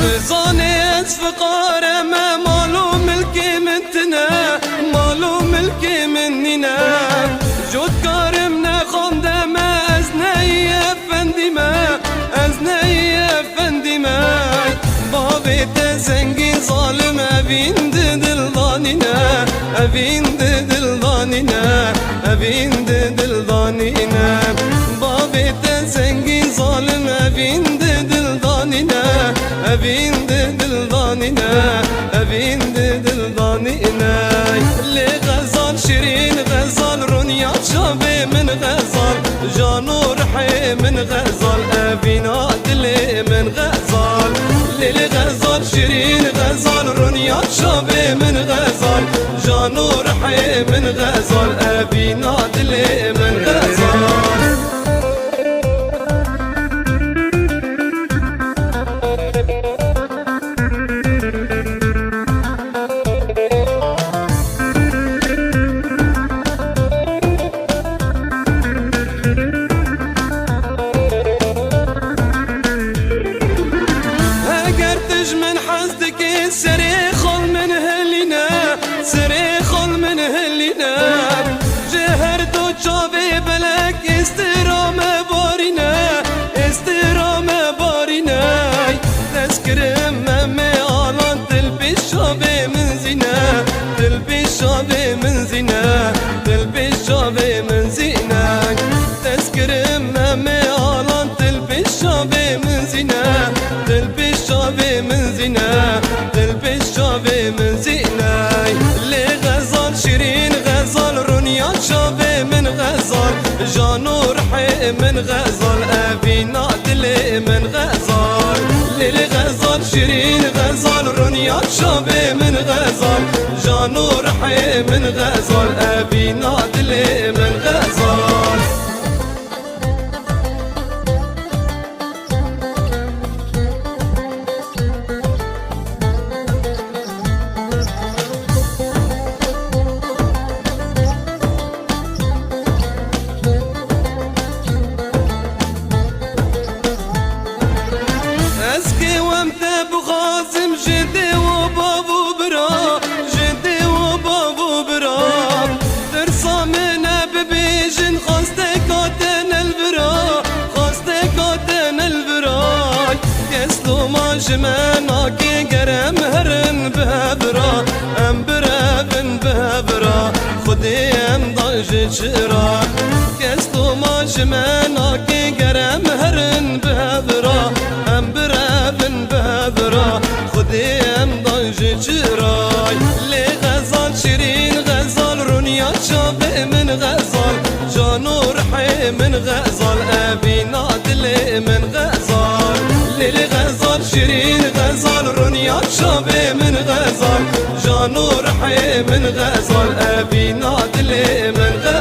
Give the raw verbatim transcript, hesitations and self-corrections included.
Bizanê ez fiqare me, mal û milkê min tine, mal û milkê min nîne. Cotkarim nexande me, ez neyî efendî me, ez neyî efendî me. Bavê te zengî zalim evîn di dildanîne, evîn di dildanîne, evîn di dildanîne. Bavê te zengî zalim evîn di dildanîne, evîn di dildanîne, evîn di dildanîne. Lê xezal şirîn xezal, rûnya çavê min xezal, can û rihê min xezal, evîna dilê min xezal. Lê lê xezal şirîn xezal, rûnya çavê min xezal, can û rihê min xezal, evîna dilê min xezal. Heger tu ji min hez dikî, serê xal min hilîne, serê xal min hilîne. Ji her du çavê belek êstira me barîne, êstira me barîne. Dest kirim me me alan, til pêş çavê min zîne, til pêş çavê min zîne, til pêş çavê min zîne. Dest kirim me me alan, til pêş çavê min zîne, til pêş çavê min zîne, til pêş çavê min zîne. Lê xezal şirîn xezal, rûnya çavê min xezal, can û rihê min xezal, evîna dilê min xezal. Lê lê xezal şirîn xezal, rûnya çavê min xezal, can û rihê min xezal, evîna dilê min xezal. Ez kê wem te bixwazim, ji dê û bav û bira, ji dê û bav û bira. Tirsa min e bibêjin, xwesteka te ne li vir a, xwesteka te ne li vir a. Kes loma ji me nake, ger em herin bi hev ra, em birevin bi hev ra, Xwedê em dan ji çi ra. Kes loma ji me nake, ger em herin bi hev ra, em birevin bi hev ra, Xwedê em dan ji çi ra. Lê xezal şirîn xezal, rûnya çavê min xezal, can û rihê min xezal, evîna dilê min xezal. Lê lê xezal şirîn xezal, rûnya çavê min xezal, can û rihê min xezal, evîna dilê min xezal.